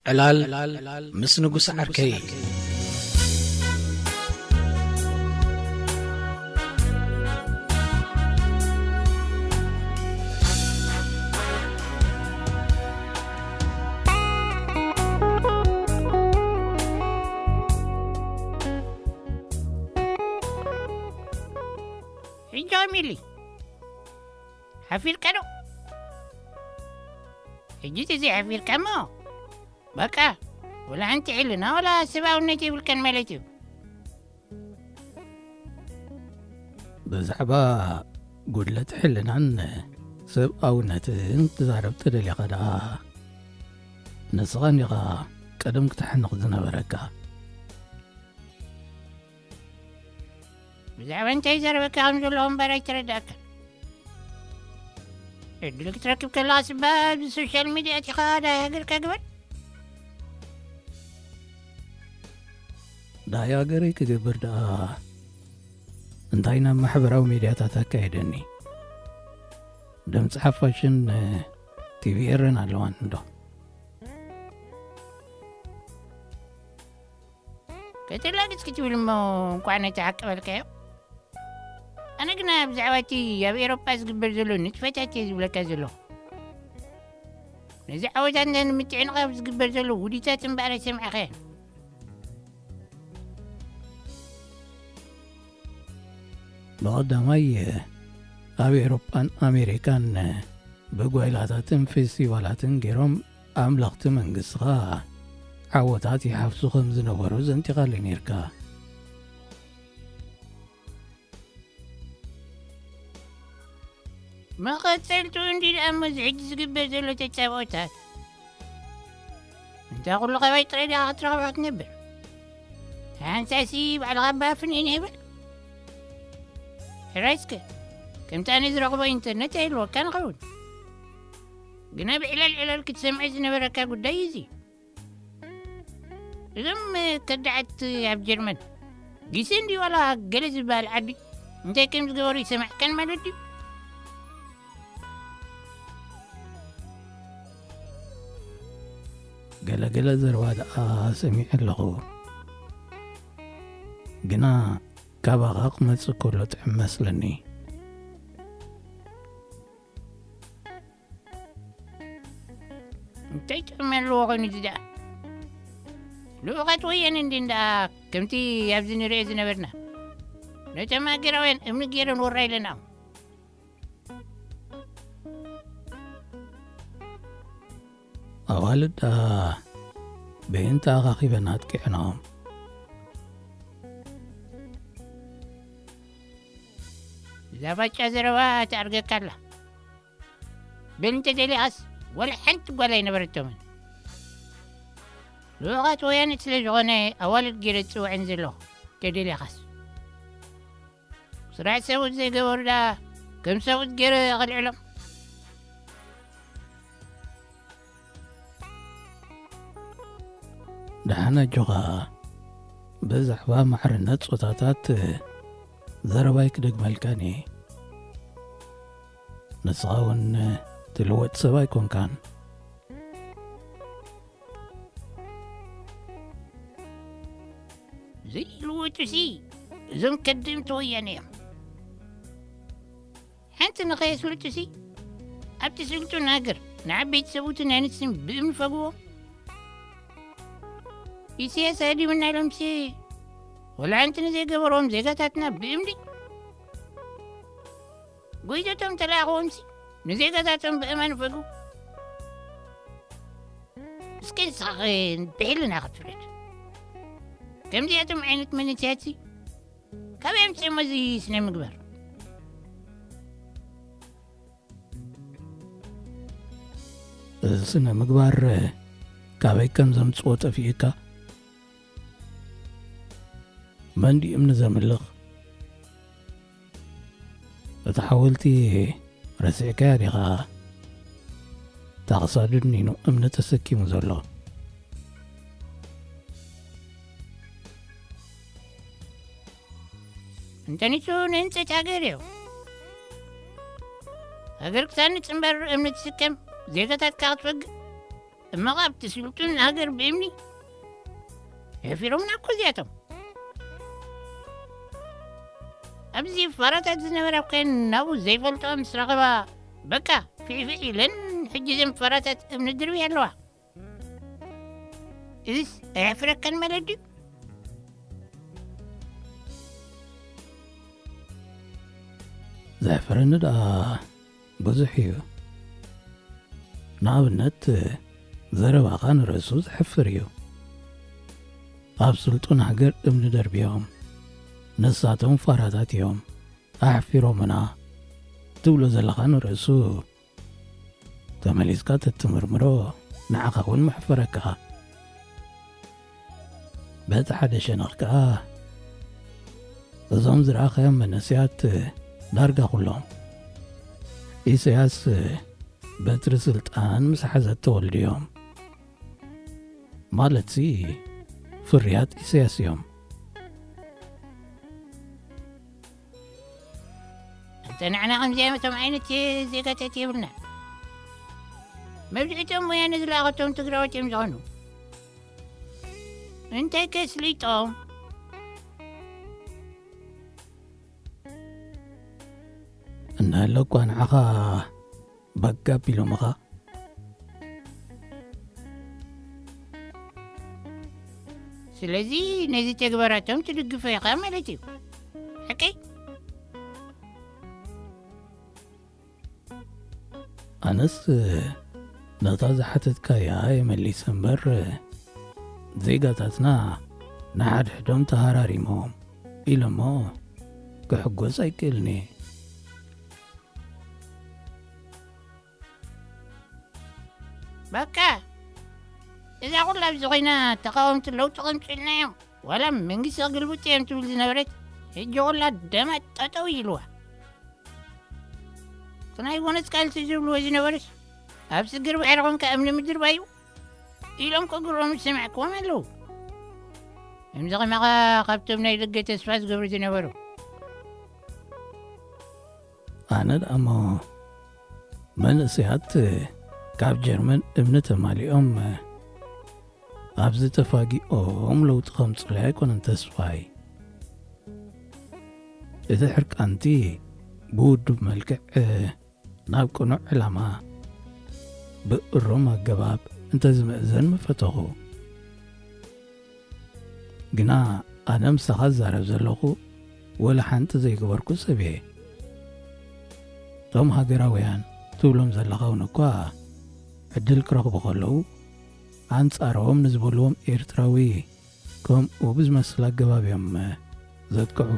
ዕላል ምስ ንጉስ ዓርከይ። ሕጂ ሚሊ ሓፊርካ ዶ? ሕጂ ተዘይ ሓፊርካ እሞ በቃ፣ ወላ ሓንቲ ሕልና ወላ ሰብኣውነት የብልካን ማለት እዩ። ብዛዕባ ጉድለት ሕልናን ሰብኣውነትን ትዛረብ ተደሊኻ ደኣ፣ ንስኻ እንዲኻ ቀደም ክተሕንቕ ዝነበረካ። ብዛዕባ እንታይ ይዛረበካ ከም ዘለኹ እምበር ኣይተረዳእካን። ዕድል ክትረክብ ከለኻስ እባ ኣብዚ ሶሻል ሚድያ ኣቲኻ ዳይ ሃገርካ ግበር። ዳይ ሃገረይ ክገብር ደኣ እንታይ ናብ ማሕበራዊ ሚድያታት ኣካየደኒ? ድምፂ ሓፋሽን ቲቪ ኤረን ኣለዋን እንዶ? ከተላግጽ ክትብል እሞ እንኳዕ ነቲ ሓቂ በልካዮ። ኣነ ግና ብዛዕባ እቲ ኣብ ኤሮጳ ዝግበር ዘሎ ንጥፈታት እየ ዝብለካ ዘለኹ። ነዚ ዓወታት ንምትዕንቓፍ ዝግበር ዘሎ ውዲታት እምበኣር ኣይሰማዕካዮን። ብቐዳማይ ኣብ ኤሮጳን ኣሜሪካን ብጓይላታትን ፌስቲቫላትን ገይሮም ኣምለኽቲ መንግስትኻ ዓወታት ይሓፍሱ ከም ዝነበሩ ዘንቲኻለይ ነይርካ። መቐጸልቱ እንዲ ደኣ እሞ እዚ ሕጂ ዝግበር ዘሎ ተጻብኦታት እንተ ኩሉ ኸባይ ጥራይ ዲኻ ክትረኽባ ክትነብር? ሓንሳሲ ባዕልኻ ባፍን እየ ይብል። ሕራይ እስከ፣ ከምቲ ኣነ ዝረኽቦ ኢንተርነት ኣይህልወካን ይኸውን። ግና ብዕለል ዕለል ክትሰምዐ ዝነበረካ ጉዳይ እዩ እዚ። እዞም ከዳዓት ኣብ ጀርመን ጊሰ እንዲ ዋላ ገለ ዝበሃል ዓዲ እንታይ ከም ዝገበሩ ይሰማዕካን ማለት ድዩ? ገለ ገለ ዘረባ ደኣ ሰሚዐ ኣለኹ፣ ግና ካባኻ ክመጽእ ከሎ ጥዕም መስለኒ። እንታይ ጥዕሚ ኣለዎ ኾይኑ እዚ ደኣ? ልኡኻት ወያነ እንድን ደኣ ከምቲ ኣብዚ ንርእዮ ዝነበርና ነቶም ሃገራውያን እምኒ ገይረን ወራ ኢለናኦም። ኣዋልድ ደኣ በየንተ ኣኻኺበን ኣጥቂዕናኦም? እዛ ባጫ ዘረባ ትኣርገካ ኣላ። በል እንተ ደሊኻስ ወላ ሓንቲ ጓል ኣይነበረቶምን። ልኡኻት ወያነ ስለ ዝኾነ ኣዋልድ ገይረ ዝጽውዐን ዘለኹ። እንተ ደሊኻስ ስራሕ ሰብኡት ዘይገበሩ ደኣ ከም ሰብኡት ገይረ ከልዕሎም። ደሓን ኣጆኻ፣ ብዛዕባ ማዕርነት ጾታታት ዘረባይ ክደግመልካን እየ። ንስኻ እውን ትልወጥ ሰብ ኣይኮንካን። ዘይልወጡሲ እዞም ከደምቲ ወያነ እዮም። ሓንቲ ንኸየስልጡሲ ኣብቲ ስልጡን ሃገር ንዓበይቲ ሰብኡትን ኣንስትን ብእምኒ ፈግዎም። ኢሳያስ ሃዲምና ኢሎምሲ ወላ ሓንቲ ንዘይገበርዎም ዜጋታትና ብእምኒ ጎይቶቶም ተላእኽዎምሲ ንዜጋታቶም ብእማን ፈግው። እስኪ ንስኻ ብሕልና ክትፍለጥ ከምዚኣቶም ዓይነት መንእሰያትሲ ካበይ ኣምፂኦሞ እዚ ስነ ምግባር? እዚ ስነ ምግባር ካበይ ከም ዘምፅኦ ጠፊኡካ? መን ድዩ እምኒ ዘምልኽ? እቲ ሓወልቲ ረሲዕካያ ዲኻ? እታ ክሳዱ ድኒኑ እምኒ ተሰኪሙ ዘሎ። እንተኒሱ ንህንፀት ሃገር እዩ። ሃገር ክታንፅ እምበር እምኒ ትስከም ዜጋታትካ ክትፈግእ። እሞ ኣብቲ ስልጡን ሃገር ብእምኒ የፊሮምና እኮ እዚኣቶም። ኣብዚ ፋራታት ዝነበረ እኮ ናብኡ ዘይፈልጦ ምስ ረኸባ፣ በቃ ፊዕፊዕ ኢለን ሕጂ እዘን ፋራታት እምኒ ድርብያ ኣለዋ። እዚስ ኣየሕፍረካን ማለት ድዩ? ዘሕፍረኒ ደኣ ብዙሕ እዩ። ንኣብነት፣ ዘረባኻ ንርእሱ ዘሕፍር እዩ። ኣብ ስልጡን ሃገር እምኒ ደርብዮም፣ ንሳቶም ፋራታት እዮም፣ ኣሕፊሮምና ትብሎ ዘለኻ ንርእሱ ተመሊስካ ተትምርምሮ ንዓኻ እውን መሕፈረካ። በቲ ሓደ ሸነኽ ከኣ እዞም ዝረኣኻዮም መንእሰያት ዳርጋ ኩሎም ኢሳያስ በትሪ ስልጣን ምስ ሓዘ ተወልዱ እዮም። ማለትሲ ፍርያት ኢሳያስ እዮም። እንተ ንዓና ከምዚኣቶም ዓይነት ዜጋታት የብልና። መብዝሕቶም ወያነ ዝለኣኸቶም ትግራዎት እዮም ዝኾኑ። እንታይ ከስሊጦም? እናሃለኳ ንዓኻ በጋብ ኢሎምኻ። ስለዚ ነዚ ተግባራቶም ትድግፎ ኢኻ ማለት እዩ። ሓቀይ? ኣነስ ነታ ዝሓተትካያ የመሊስ እምበር፣ ዜጋታትና ንሓድሕዶም ተሃራሪሞም ኢለሞ ክሕጎስ ኣይክእልኒ። በቃ እዛ ኩላ ኣብዚ ኮይና ተቃወምቲ ለውጢ ከምፅልና እዮም ዋላ መንግስቲ ክግልብጡ እዮም ትብል ዝነበረት ሕጂ ኩላ ደማ ጠጠው ኢልዋ። እቲ ናይ ጎነጽ ቃልሲ ዝብልዎ ዝነበሩስ ኣብ ስግር ባሕሪ ኮንካ እምኒ ምድርባዩ ኢሎም ከግርኦም ዝሰማዕክዎም ኣለዉ። ከምዚ ከማኻ ካብቶም ናይ ደገ ተስፋ ዝገብሩ ዝነበሩ። ኣነ ደኣሞ መንእሰያት ካብ ጀርመን እምኒ ተማሊኦም ኣብዚ ተፋጊኦም ለውጢ ከምፅሉ ኣይኮነን ተስፋይ። እቲ ሕርቃንቲ ብውዱብ መልክዕ ናብ ቅኑዕ ዕላማ ብእሮም ኣገባብ እንተዝምእዘን ምፈተኹ። ግና ኣነ ምሳኻ ዝዛረብ ዘለኹ ወላ ሓንቲ ዘይገበርኩ ሰብ እየ። እቶም ሃገራውያን ትብሎም ዘለኻ እውን እኳ ዕድል ክረኽቡ ከለዉ ኣንጻሮም ንዝበልዎም ኤርትራዊ ከምኡ ብዝመስል ኣገባብ እዮም ዘጥቅዑ።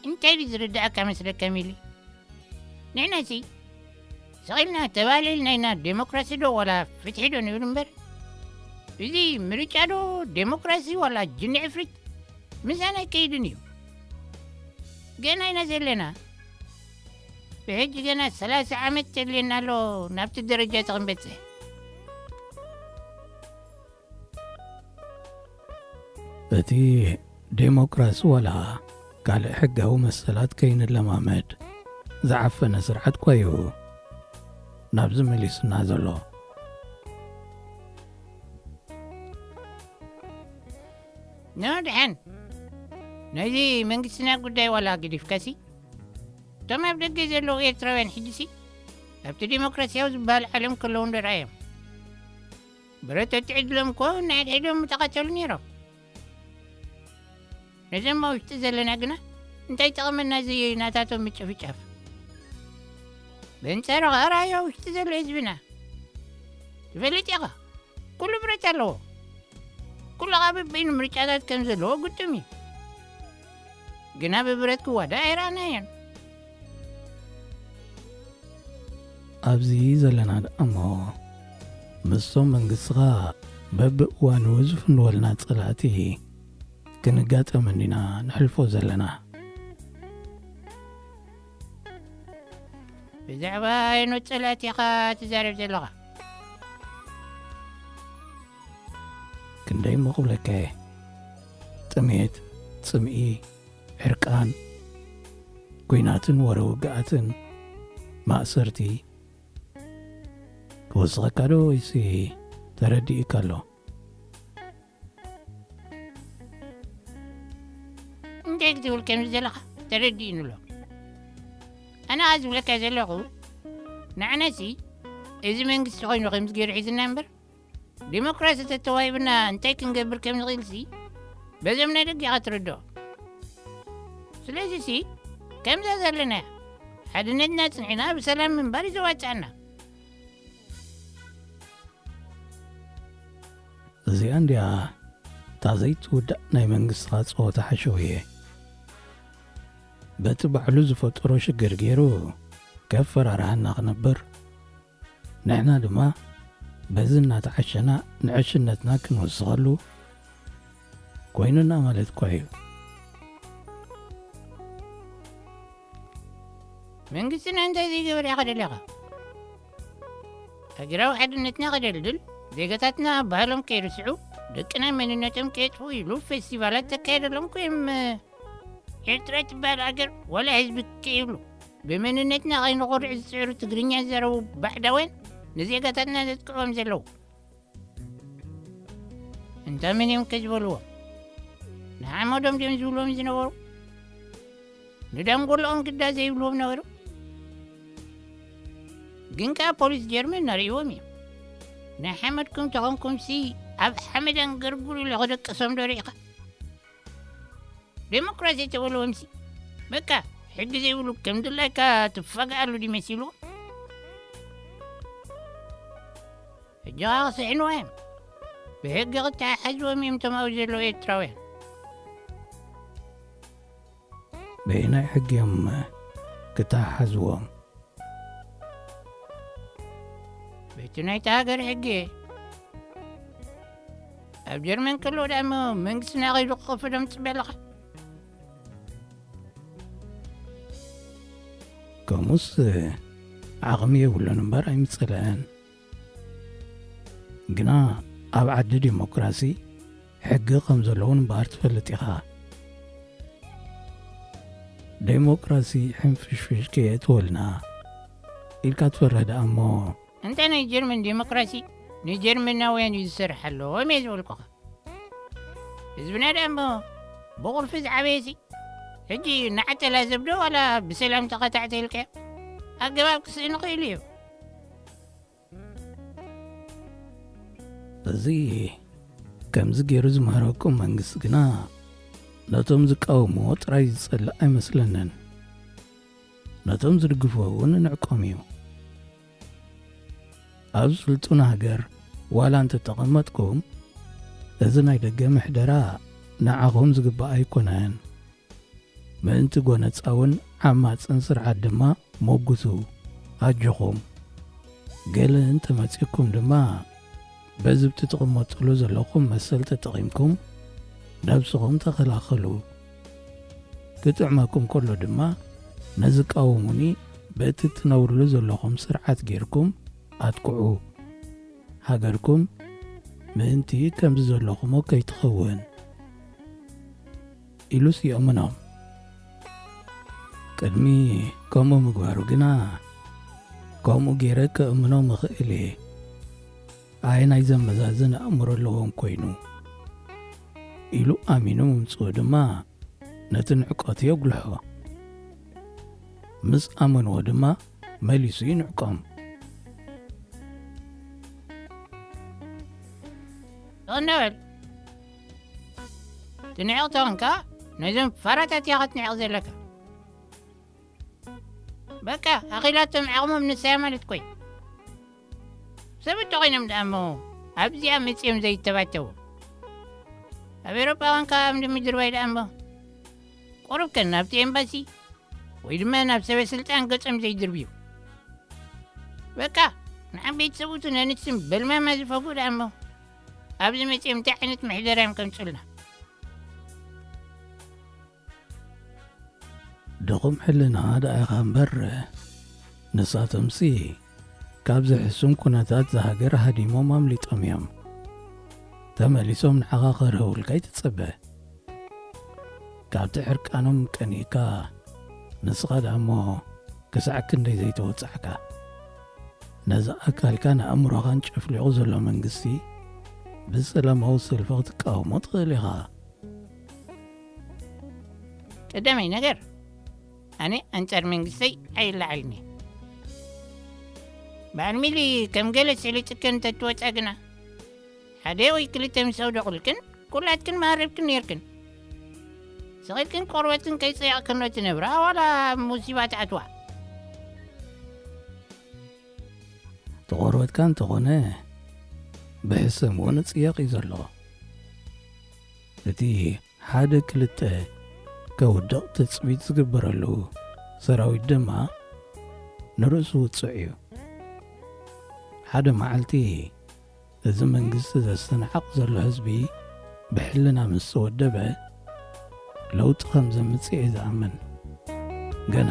እንታይ ድዩ ዝርድኣካ መስለካ ሚሊ? ንሕናሲ ስቕ ኢልና ተባሊልና ኢና ዴሞክራሲ ዶ ዋላ ፍትሒ ዶ ንብል እምበር፣ እዚ ምርጫ ዶ ዴሞክራሲ ዋላ ጅኒ ዕፍሪት ምሳና ኣይከይድን እዩ። ገና ኢና ዘለና። ብሕጂ ገና ሰላሳ ዓመት ተድልየና ኣሎ ናብቲ ደረጃ እዚ ክንበጽሕ። እቲ ዴሞክራሲ ዋላ ካልእ ሕጋዊ መሰላት ከይንለማመድ ዝዓፈነ ስርዓት እኳ እዩ ናብዚ መሊሱና ዘሎ። ኖ ደሓን፣ ነዚ መንግስትና ጉዳይ ዋላ ገዲፍካሲ፣ እቶም ኣብ ደገ ዘለዉ ኤርትራውያን ሕጂሲ ኣብቲ ዴሞክራሲያዊ ዝበሃል ዓለም ከለዉ እንዶ ረኣዮም። ብረት ተትዕድሎም እኮ ንሓድሕዶም ምተቐተሉ ነይሮም። ነዞም ኣብ ውሽጢ ዘለና ግና እንታይ ጠቐመና እዚ ናታቶም ምጭፍጫፍ? በንጻሩ ኸኣ ራእዮ ውሽጢ ዘሎ ህዝብና ትፈልጥ ኢኻ። ኩሉ ብረት ኣለዎ። ኩሉ ኸኣ በበይኑ ምርጫታት ከም ዘለዎ ግጡም እዩ። ግና ብብረት ክዋዳእ ኣይረኣናዮን። ኣብዚ ዘለና ደኣ እሞ ምስቶም መንግስትኻ በብእዋኑ ዝፍንወልና ጸላእቲ ክንጋጠም እንዲና ንሕልፎ ዘለና። ብዛዕባ ኣየኖት ጸላእቲ ኢኻ ትዛረብ ዘለኻ? ክንደይ እሞ ክብለካ እየ። ጥሜት፣ ጽምኢ፣ ሕርቃን፣ ኲናትን ወረ ውግኣትን፣ ማእሰርቲ። ክወስኸካ ዶ ወይሲ ተረዲእካ ኣሎ? እንታይ ክትብል ከምዚ ዘለኻ ተረዲእኒ ኣሎ። ኣነ ኸኣ ዝብለካ ዘለኹ፣ ንዓናሲ እዚ መንግስቲ ኮይኑ ከምዚ ገይሩ ሒዝና እምበር፣ ዲሞክራሲ ተተዋሂብና እንታይ ክንገብር ከም ንኽእልሲ በዞም ናይ ደገ ኢኻ ትርድኦ። ስለዚሲ ከምዛ ዘለናያ ሓድነትና ጽንዕና ብሰላም ምንባር እዩ ዘዋጽኣና። እዚኣ እንድያ እታ ዘይትውዳእ ናይ መንግስትኻ ጸወታ ሓሸውየ። በቲ ባዕሉ ዝፈጠሮ ሽግር ገይሩ ከፈራርሃና ክነብር፣ ንሕና ድማ በዚ እናተዓሸና ንዕሽነትና ክንውስኸሉ ኮይኑና ማለት እኳ እዩ። መንግስትና እንታይ ዘይገበረ ኢኻ ደሊኻ? ሃገራዊ ሓድነትና ከደልድል፣ ዜጋታትና ባህሎም ከይርስዑ፣ ደቅና መንነቶም ከየጥፍኡ ኢሉ ፌስቲቫላት ዘካየደሎም እኮ እዮም። ኤርትራ ትበሃል ሃገር ዋላ ህዝቢ ከይብሉ፣ ብመንነትና ከይንኾርዕ ዝጽዕሩ ትግርኛ ዝዛረቡ ባዕዳውያን ንዜጋታትና ዘጥቅዕዎም ዘለዉ። እንተ መን እዮም ከ ዝበልዎም? ንሓመዶም ድዮም ዝብልዎም ዝነበሩ? ንዳንጎሎኦም ግዳ ዘይብልዎም ነበሩ? ግን ከኣ ፖሊስ ጀርመን ነርእይዎም እዮም። ናይ ሓመድኩም ተኾንኩምሲ ኣብ ሓመድ ኣንገርጉር ኢሉ ክደቅሶም ዶ ርኢኻ? ዴሞክራሲ ተበልዎምሲ በቃ ሕጊ ዘይብሉ ከም ድላይካ ትፋግኣሉ ድዩ መሲልዎም? ሕጂ ኸዓ ክስሕንዎ እዮም። ብሕጊ ክተሓሓዝዎም እዮም እቶም ኣብኡ ዘለዉ ኤርትራውያን። በየናይ ሕጊ እዮም ክተሓሓዝዎም? በቲ ናይታ ሃገር ሕጊ። ኣብ ጀርመን ከለዉ ደኣ እሞ መንግስትና ከይዱ ክኸፍሎም ትጽበ ኣለኻ? ከምኡስ ዓቕሚ የብሉን እምበር ኣይምጸልአን። ግና ኣብ ዓዲ ዲሞክራሲ ሕጊ ከም ዘለውን እምበኣር ትፈልጥ ኢኻ። ዴሞክራሲ ሕንፍሽፍሽ ከየእትወልና ኢልካ ትፈርህ ደኣ እሞ። እንተ ናይ ጀርመን ዴሞክራሲ ንጀርመናውያን እዩ ዝሰርሕ ኣለዎም እየ ዝበልኩኻ። ህዝብና ደኣ እሞ ብቑልፊ ዝዓበየሲ ሕጂ እናዓጠላ ዘብዶ ዋላ ብሰላም ተኸታዕተ ኢልካዮ ኣገባብ ክስእን ይኽእል እዩ። እዚ ከምዚ ገይሩ ዝምህረኩም መንግስቲ ግና ነቶም ዝቃወምዎ ጥራይ ዝጸልእ ኣይመስለንን። ነቶም ዝድግፍዎ እውን ንዕቆም እዩ። ኣብ ስልጡን ሃገር ዋላ እንተተቐመጥኩም እዚ ናይ ደገ ምሕደራ ንዓኹም ዝግባእ ኣይኮነን። ምእንቲ ጎነጻውን ዓማጽን ስርዓት ድማ ሞግቱ፣ ኣጆኹም። ገለ እንተመጺእኩም ድማ በዚ ብቲ ትቕመጥሉ ዘለኹም መሰል ተጠቒምኩም ነብስኹም ተኸላኸሉ። ክጥዕመኩም ከሎ ድማ ነዝቃወሙኒ በቲ ትነብርሉ ዘለኹም ስርዓት ጌርኩም ኣጥቅዑ። ሃገርኩም ምእንቲ ከምዚ ዘለኹሞ ከይትኸውን ኢሉስ የእምኖም። ቅድሚ ከምኡ ምግባሩ ግና ከምኡ ገይረ ከእምኖም እኽእል እየ። ኣየናይ ዘመዛዝን ኣእምሮ ኣለዎም ኮይኑ ኢሉ ኣሚኑ ምምፅኡ ድማ ነቲ ንዕቀቱ የጉልሖ። ምስ ኣመንዎ ድማ መሊሱ ይንዕቆም። እንበል ትንዕቕ ተኾንካ ነዞም ፋራታት ኢኻ ክትንዕቕ ዘለካ። በቃ ኣኺላቶም ዓቕሞም ንሳያ ማለት ኮይ። ሰብ እንተኾይኖም ደኣ እሞ ኣብዚኣ መጺኦም ዘይተባተዉ። ኣብ ኤውሮጳ ኮንካ ኣብ ምድርባይ ደኣ እሞ ቁሩብ ከ ናብቲ ኤምባሲ ወይ ድማ ናብ ሰበ ስልጣን ገጾም ዘይድርብዩ። በቃ ንዓበይቲ ሰብኡትን ኣንስትን በልማማ ዝፈግኡ ደኣ እሞ ኣብዚ መጺኦም እንታይ ዓይነት ምሕደራ እዮም ከምጽኡልና? ድኹም ሕልና ደኣ ኢኻ እምበር፣ ንሳቶምሲ ካብዚ ሕሱም ኩነታት ዝሃገር ሃዲሞም ኣምሊጦም እዮም። ተመሊሶም ንዓኻ ከርህውልካ ይትጸበ። ካብቲ ሕርቃኖም ቀኒእካ፣ ንስኻ ደኣ እሞ ክሳዕ ክንደይ ዘይተወጻዕካ። ነዚ ኣካልካን ኣእምሮኻን ጨፍሊቑ ዘሎ መንግስቲ ብሰላማዊ ሰልፊ ክትቃወሞ ትኽእል ኢኻ። ቀዳማይ ነገር ኣነ ኣንጻር መንግስተይ ኣይለዓልኒ። በዓል ሚሊ ከም ገለ ስእሊ ጽከ እንተትወጻ ግና ሓደ ወይ ክልተ ምስ ኣውደቑልክን ኩላትክን መሃረብክን ነርክን። ስቒልክን ቆርበትክን ከይጸየቕክን ዶ ትነብራ ዋላ ኣብ ሙሲባ ትኣትዋ? ተቖርበትካ እንተኾነ ብሕሰም እውን እጽየቕ እዩ ዘሎ። እቲ ሓደ ክልተ ከውድቕ ትጽቢት ዝግበረሉ ሰራዊት ድማ ንርእሱ ውጹዕ እዩ። ሓደ መዓልቲ እዚ መንግስቲ ዘስተናዕቕ ዘሎ ህዝቢ ብሕልና ምስ ተወደበ ለውጢ ከም ዘምጽእ እየ ዝኣምን። ገና